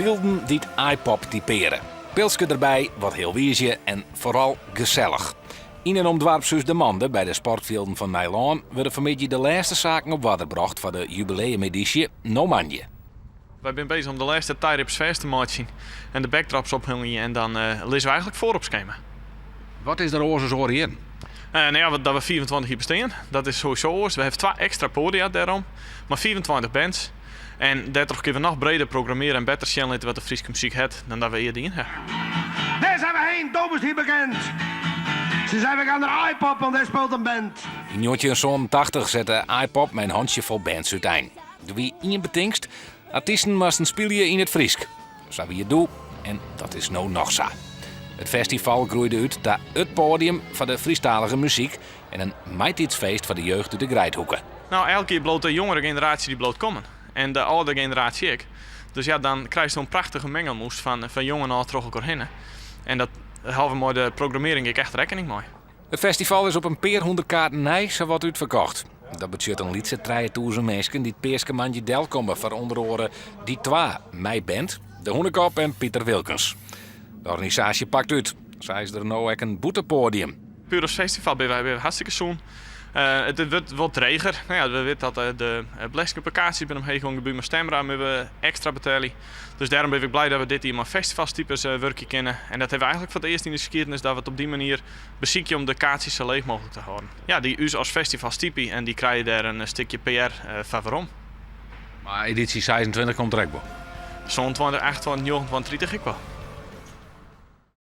Bylden dy't Aaipop typeare. Pilske derby, wat healwiizje en foaral gesellich. Yn en om doarpshús De Mande by de sportfjilden fan Nijlân wurde fanmiddei de lêste saken op oarder brocht foar de jubileumedysje no moandei. Wy binne bezich om de lêste tie-rips fêst te meitsjen en de backdrops ophingjen en dan lizze we eigenlik foar op skema. Wat is der oars as oare jierren? Nou ja, dat we 25 jier bestean, dat is sowieso oars. We hawwe twa ekstra poadia dêrom, mei 25 bands. En dêrtroch kinne we noch breder programmearje en better sjen litte wat de Fryske muzyk hat dan dat we ea dien hawwe. Dêr zijn we heen, Domus hier bekend. Ze zei we gaan naar Aaipop, want daar speelt een band. Yn 1987 sette Aaipop mei in hantsjefol bands útein. Der wie ien betingst, artysten moasten spylje yn it Frysk. Sa wie it doe en dat is no noch sa. It festival groeide út ta it poadium foar de Frysktalige muzyk en in maitiidsfeest foar de jeugd út de Greidhoeke. No, elk jier bliuwt de jongere generaasje dy bliuwt kommen en de âldere generaasje ek. Dus ja, dan krijst in prachtige mengelmoes fan jong en âld troch elkoar hinne. En dat hâlde we mei de programmearring ek echt rekkening mei. It festival is op in pear hûndert kaarten nei sawat útferkocht. Dat betsjut in lytse 3000 minsken dy't peaskemoandei delkomme foar ûnder oare Die Twa, mei band, De Hûnekop en Piter Wilkens. De organisaasje pakt út. Sa is der no ek in bûtenpoadium. Puer as festival binne wy hartstikke sûn. It wurdt wat dreger. No ja, we witte dat de belesting op de kaartsjes binne omheech gong. De Buma Stemra moatte we ekstra betelje. Dus dêrom bin ik blij dat we dit jier mei festivalstipers wurkje kinne. En dat hawwe we eigenlik foar it earst yn de skiednis dat we it op dy manier besykje om de kaartsjes sa leech mooglik te hâlden. Ja, dy ús as festival stypje en dy krije dêr in stikje PR foar werom. Mar edysje 26 komt der ek wol? 27, 28, 29, 30 ek wol.